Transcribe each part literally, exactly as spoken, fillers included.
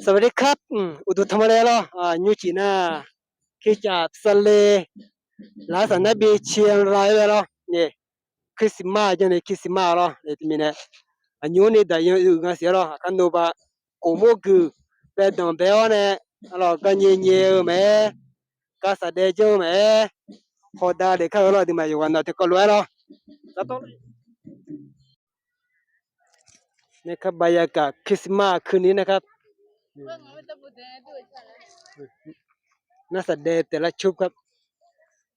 สวัสดีครับ อืม uqduq tanqma le lawr, nymrcif nar, คริสตจักรสะเล หลานสาวนบีเชียงราย aer-a lawr. Christmas janr ni Christmas lawr. Teumirnae aqnymr ni daqyan uiq nga siq-a lawr. Aqkar nov ba, kof mawr guiq bae danqbae-awr nae, arlawq, gar nyae nyae-eu mae-aer, gar saqdaev janr-eu mae-aer, hawda daef kar-eu lawr. Aqduimaf yawqghaq navluf tiqkawv lof-aer lawr. นะครับ บรรยากาศคริสต์มาสคืนนี้นะครับ หน้าสะแดงแต่ละชุดครับ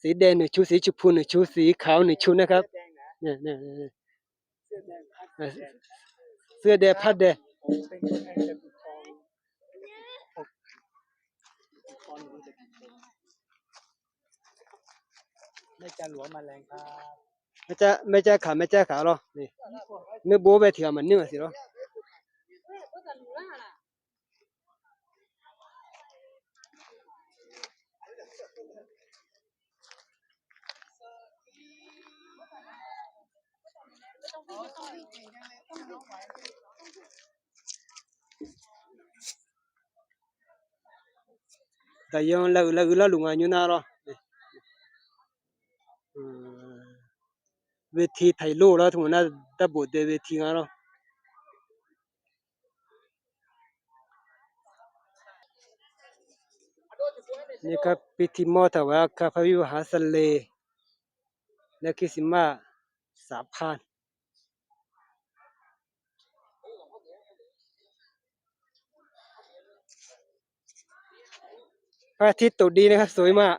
สีแดงหนึ่งชุด สีชมพูหนึ่งชุด สีขาวหนึ่งชุดนะครับ เนี่ย เนี่ย เนี่ย เสื้อแดงผ้าแดง แม่จ้าหลวงมาแรงครับ แม่จ้า แม่จ้าขา แม่จ้าขาลอ นี่ เนื้อโบ๊ะไปเถื่อนเหมือนเนื้อสิลอ Daqyan lav-euq lav-eu larluf nga nymr nar lawr. เวทีไทยโลก lawr tmq nar darbof dae เวที nga lawr. นี่ครับ พิธีมอบถวายอาคารพระวิหารสะเล และคริสต์มาส สามพัน พระอาทิตย์ตกดินนะครับ สวยมาก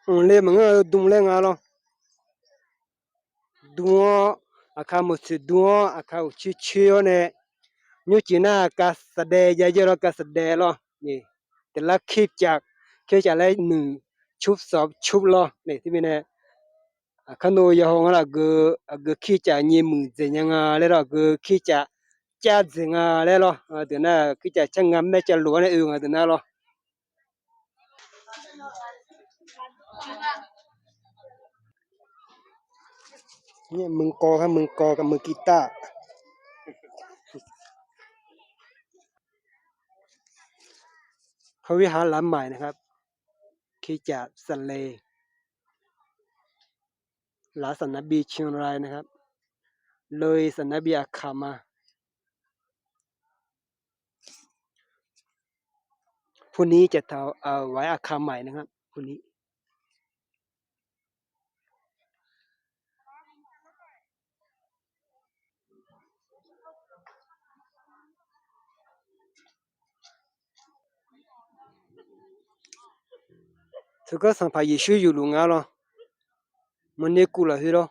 Mqle maqngeur-eu dm laer nga lawr. Dm-awr, aqkar meuq tsoeq dm-awr, aqkar uqcoer coer-awr nae, nymrcif nar kav saqdaev jav jaer lawr, kav saqdaev lawr. แต่ละคริสตจักร คริสตจักรละหนึ่งชุด สองชุด lawr. Nae teumirnae, aqkar nov yawhaw nga lawr, aqgeu, aqgeu คริสตจักร nyiq muiq dzaeq nya nga laer lawr, aqgeu คริสตจักร cav dzaeq nga laer lawr. Deuq nar คริสตจักร cav nga maer cav lof-awr nae oe nga deuq nar lawr. Muiqkawv, muiqkawv, muiq กีตาร์ พระวิหารหลังใหม่นะครับ คริสตจักรสะเล หลานสาวนบีเชียงรายนะครับ เลยสาวนบีอาข่าวมา พรุ่งนี้จะถวายอาคารใหม่นะครับ พรุ่งนี้ Teugar Sanqpaq Yeqsur yufluf nga lawr. Maqner kuv lafkhoer lawr.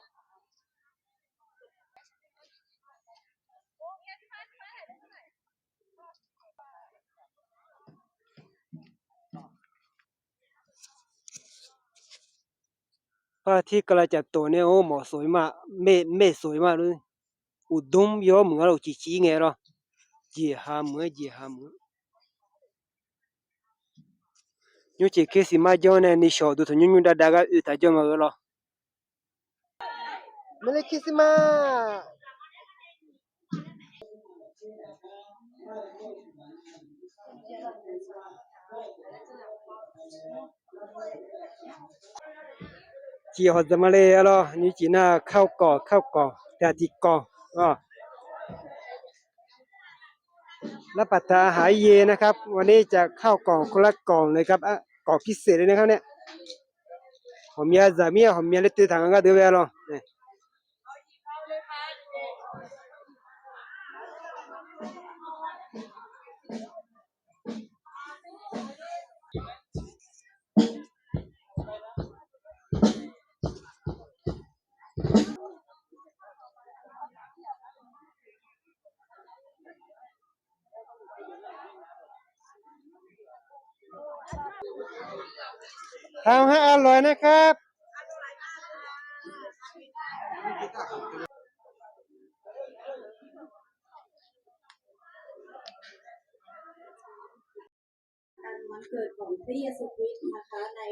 Par tir kala caf tof nae-awr mawf sof-ir ma, maer sof-ir ma lor. Uqdmr yawr muiq-ar lor, uqcif cif-ir ngae lawr. Jeqha muiq-aer jeqha muiq-ar. Nymrcif คริสต์มาส janr nae ni shawq duq tanqnymr nymr dav dav gar oe taq janr ma-eu lawr. Merry Christmas. Cif hawq dzaq ma le-ar lawr, nymrcif nar ข้าวกล่อง ข้าวกล่อง tiq tiq kawq-awq. รับประทานอาหารเย็นนะครับ วันนี้จะข้าวกล่องคนละกล่องเลยครับ กล่องพิเศษเลยนะครับเนี่ย hawq myav zaq mir-a, hawq myav ler toeq taq nga gharduq bae lawr. Taq-eu ha-a lof-aer nar kar. เกิดของพระเยซูคริสต์นะคะ ใน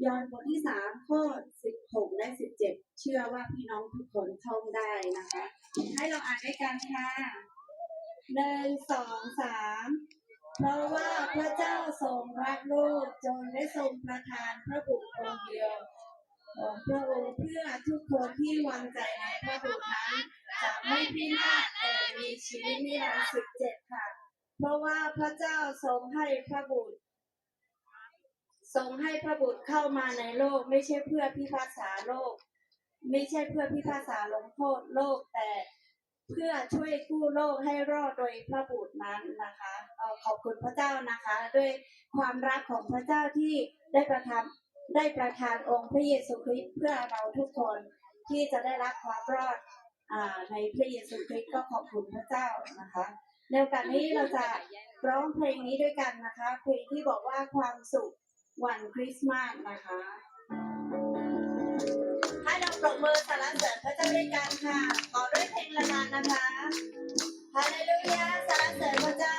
ยอห์นบทที่สาม ข้อสิบหก และสิบเจ็ด เชื่อว่าพี่น้องทุกคนท่องได้นะคะ ให้เราอ่านด้วยกันค่ะ หนึ่ง สอง สาม เพราะว่าพระเจ้าทรงรักโลกจนได้ทรงประทานพระบุตรองค์เดียวของพระองค์ เพื่อทุกคนที่วางใจในพระบุตรนั้นจะไม่พินาศแต่มีชีวิตนิรันดร์ สิบเจ็ด ค่ะ เพราะว่าพระเจ้าทรงให้พระบุตร ทรงให้พระบุตรเข้ามาในโลก ไม่ใช่เพื่อพิพากษาโลก ไม่ใช่เพื่อพิพากษาลงโทษโลก แต่เพื่อช่วยกู้โลกให้รอดโดยพระบุตรนั้นนะคะ เอ่อ ขอบคุณพระเจ้านะคะ ด้วยความรักของพระเจ้าที่ได้ประทาน ได้ประทานองค์พระเยซูคริสต์เพื่อเราทุกคนที่จะได้รับความรอด อ่า ในพระเยซูคริสต์ ก็ขอบคุณพระเจ้านะคะ ในโอกาสนี้เราจะร้องเพลงนี้ด้วยกันนะคะ เพลงที่บอกว่าความสุขวันคริสต์มาสนะคะ ให้เราปรบมือสรรเสริญพระเจ้าด้วยกันค่ะ ต่อด้วยเพลงละลานนะคะ ฮาเลลูยา สรรเสริญพระเจ้า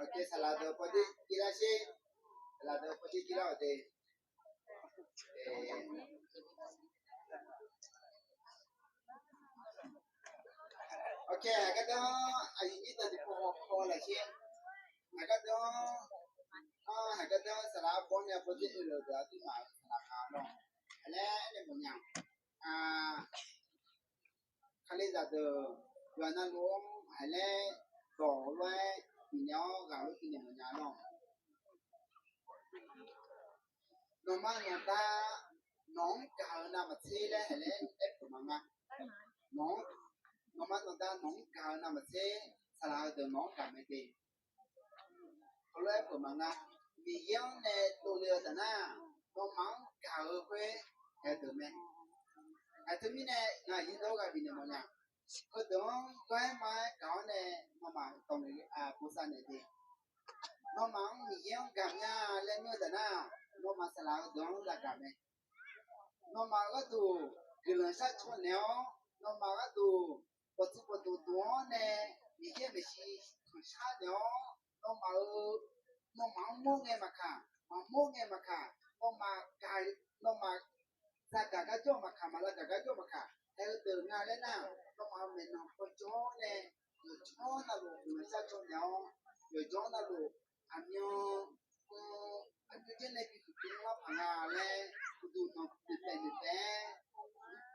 Aqjeq saqlaq deuq pawdzer jiv lar sher. Saqlaq deuq pawdzer jiv lar-awq de. Ok, aqgar danr aqyuif nyir deuq tiqpov hawkawv lafkhoer, aqgar danr, aqgar danr saqlaq arbawr nae pawdzer oe-euq deuq aqduimaf saqlaq kaq lawq. Aqlaer aernaeq mawfnya. Kalizaq deuq yawqha navluf-anr haqlaer dawq lof-aer bifnaeq-awr ghaq lof bifnaeq mawfnya lawq. Nawqma nawqda nawq-anr gaq-eu navmaqtser laer haqlaer aer peuq ma nga. Nawq-anr, nawqma nawqda nawq-anr gaq-eu navmaqtser, saqlaq heudeuq nawq-anr gaq mae de. Heulof-aer peuq ma nga. Miqyaer-anr nae dovle-eu taf nar, nawmaf-anr gaq-eu khoer ghae deuq mae. Aqteu mirnae ngaq yir dawr ghaq bifnaeq mawfnya. Heudeuq-anr gawr-aer ma-aer gaq-awr nae nawmaf dawq naeq bosav naeq de. Nawmaf-anr Miqyaer-anr gaq mya laer ngeur-eu taf nar, nawmaf saqlaq heudeuq-anr zagaq mae. Nawmaf gharduq guiqlanq shar caw naeq-awr, nawmaf gharduq bawqtsuif bawqdmq dmq-awr nae Miqyaer maeqshi tanqshar naeq-awr, nawmaf-euq, nawmaf-anr mawr ngae maqkaq, maqmawr ngae maqkaq, nawmaf gaq, nawmaf zagaq gar jawr maqkaq, maqzagaq gar jawr maqkaq, haeq heudeuq nga laer nar, nawmaf-euq maeqnan pawjawr nae, yawqjawr navluf guiqlanq shar caw naeq-awr, yawqjawr navluf aqmyan aqjox janr nae bi huiqdui lar paq nga laer, uqduq nanq noeqpaeq noeqpaeq-aer,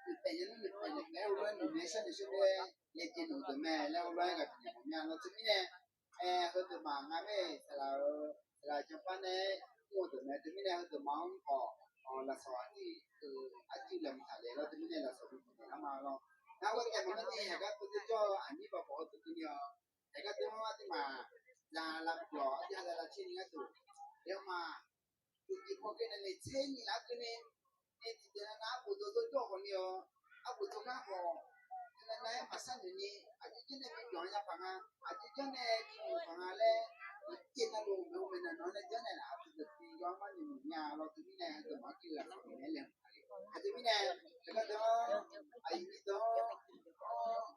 noeqpaeq ya noeqpaeq noeqpaeq-aer, heulof-aer noeqmaeq sharnoeq sharnoeq-aer yaejae noeq deuq mae laer heulof-aer ghaq bifnaeq mawf mya lawr. Teumirnae, aer, heudeuq maqnga mae, saqlaq-eu, saqlaq janrpar nae mr-eu deuq mae. Teumirnae heudeuq ma-anr khawf, lafsawq aqdui, aqdui lafmiq taq le lawr. Teumirnae lafsawq bifnaeq lar ma lawr. Nar gharduq aermawf-anr ni, haeq gar tov jawr-eu aqnyir baqbawq-eu deuq keuvni-awq. Haeq gar tov-anr aqduimaf za lavbyawq, aqdui ha za lavtser ni gharduq, yawmaf uqcif paw ghae nae naeq tser nyiq laf keuvni, nae tiqdeuq navnav arbof dawqdawr jawr khawf ni-awq, arbof tsawrganr khawf, nar nar-aer maqshar noeq ni, aqjox janr nae bi byawq nya paq nga, aqjox janr nae bi noeq paq nga laer, uqcif navluf maeqhu maeqnan nawq-anr nae janrnaeq laf-a, tiqdeuq tiq yawr-anr mar noeq noeq nya lawr. Teumirnae heudeuq ma-anr guiqlanq saqlaq naeq-aer laeqhmq-a le. Aqjeq mirnae, haeq gar deuq-anr, aqyuif nyir deuq-anr,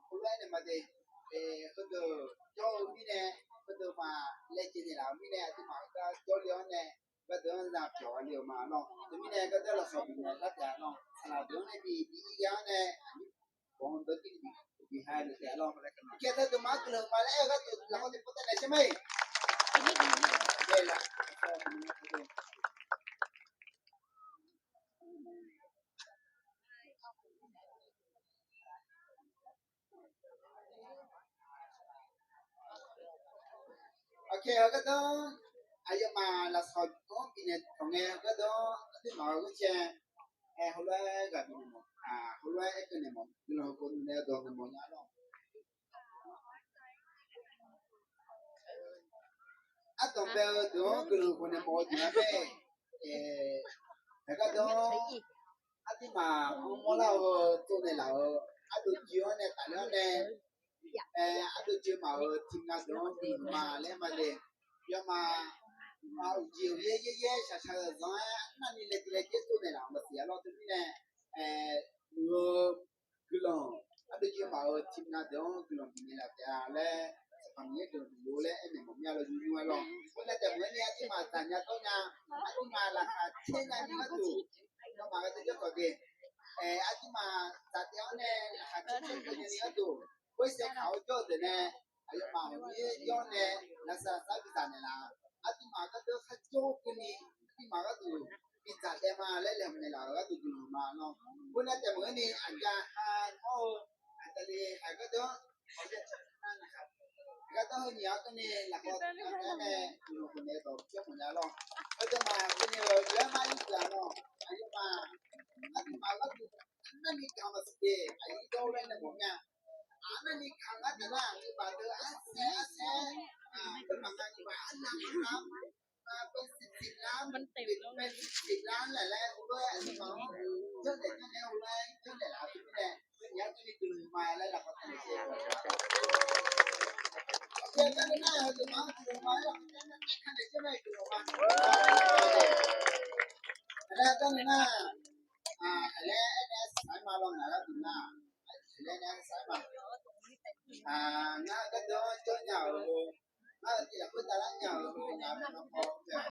heulof-aer naeq ma de. Heudeuq jawr-eu mirnae, heudeuq ma laejae naeqlaf-euq mirnae, aqduimaf gar jawrle-awr nae, gar deuq-anr za pyawq le-euq ma lawr. Teumirnae gar deuq lafsawq bifnaeq gar taef-a lawr. Saqlaq deuq-anr nae bi bi ir ya-anr nae, aqnyir bawq-anr dawr tir bi ha le taef-a lawr. Aqjeq heudeuq ma-anr guiqlanq ma laer aer-eu gharduq lafkhoer tiqpov taef naeq sher ma-iq. Ok, heugar deuq-anr, aqyawfmaf lafsawq-anr bifnaeq taq ngae, heugar deuq-anr aqduimaf-euq ghoer cae, aer, heulof-aer ghaq bifnaeq mawf, heulof-aer aerkeuv naeq mawf, guiqlanq heukhawf nae dawq naeq mawf nya lawr. Ardanq bae-eu deuq-anr guiqlanq heukhawf nae mawf-eu jeq-a mae. Haeq gar deuq-anr, aqduimaf-anr mawrlar-eu tsovnaeq laf-euq ardov joe-anr nae tafler-anr nae, ardov joe maf-euq tiq nga deuq-anr bi ma laer ma le. Yawmaf, uqjeq uqyaer yaer yaer shaqshaq-eu zanq-aer arnavni laejae laejae tsovnaeq laf-euq maqsiq-a lawr. Teumirnae, muiq-eu guiqlanq, ardov joe maf-euq tiq nga deuq-anr guiqlanq bifnaeq laf taef-a laer, Sanqpaq Miqyaer guiqlanq bif-eu laer aernaeq mawf mir-a lawr, yur nymr-aer lawr. Khoernae taef maqngeur ni aqduimaf dzaqnya dawrnya, aqduimaf laqkhaq caer nyani gharduq, nawmaf gharduq jawr kawq de. Aqduimaf dzaqtaev-anr nae laqkhaq caer caer nya ni gharduq, khoer saev kaq-awr jawr-eu deuq nae, aqyawfmaf hawq mir jawr nae lafsaq sar bidzaq naeqlaf-a. Aqduimaf gharduq kharjawr keuvni, aqduimaf gharduq bidzaq taev ma laer laeqhmq naeqlaf-euq gharduq guiqlanq ma lawr. Khoernae taef maqngeur ni aqja ha nawr-eu, aqda le haiq gharduq-anr, aqja nar naqkhaq Gardanr heu nyiq-anr keuvni lafkhoer nae guiqlanq bifnaeq-eu dawq pyeuf mawf nya lawr. Heudeuq maf keuvni-euq laer mar ir deuq-aq nawr, aqyawfmaf aqduimaf gharduq arnavni gaq maqsiq de, aqyuif dawr laer nae mawf mya. Arnavni gaq-eu ngar taf nar, aqduimaf deuq arsaer arsaer, aqduimaf ngar aqduimaf arnav arnav มันติดแล้ว มันติดแล้ว laer laer uvlof-aer aqduimaf-anr janrdaef janrdaef uvlof-aer janrdaef laf-eu mirnae, yar dui guiqlanq ma laer lafkhoer taq nae jeq Aqjeq garnae nar, aqduimaf-anr guiqlanq ma laer lafkhoer taq nae jeq ma guiqlanq ma. Aqlaer garnae nar, aqlaer aernae sar-aer ma law ngaq lar dui nar, aqlaer nae sar-aer ma. Ngar-eu gardeuv-anr jawr nya-euq, ngar-eu tiq lafkhoer tavlar nya-euq, ngar-eu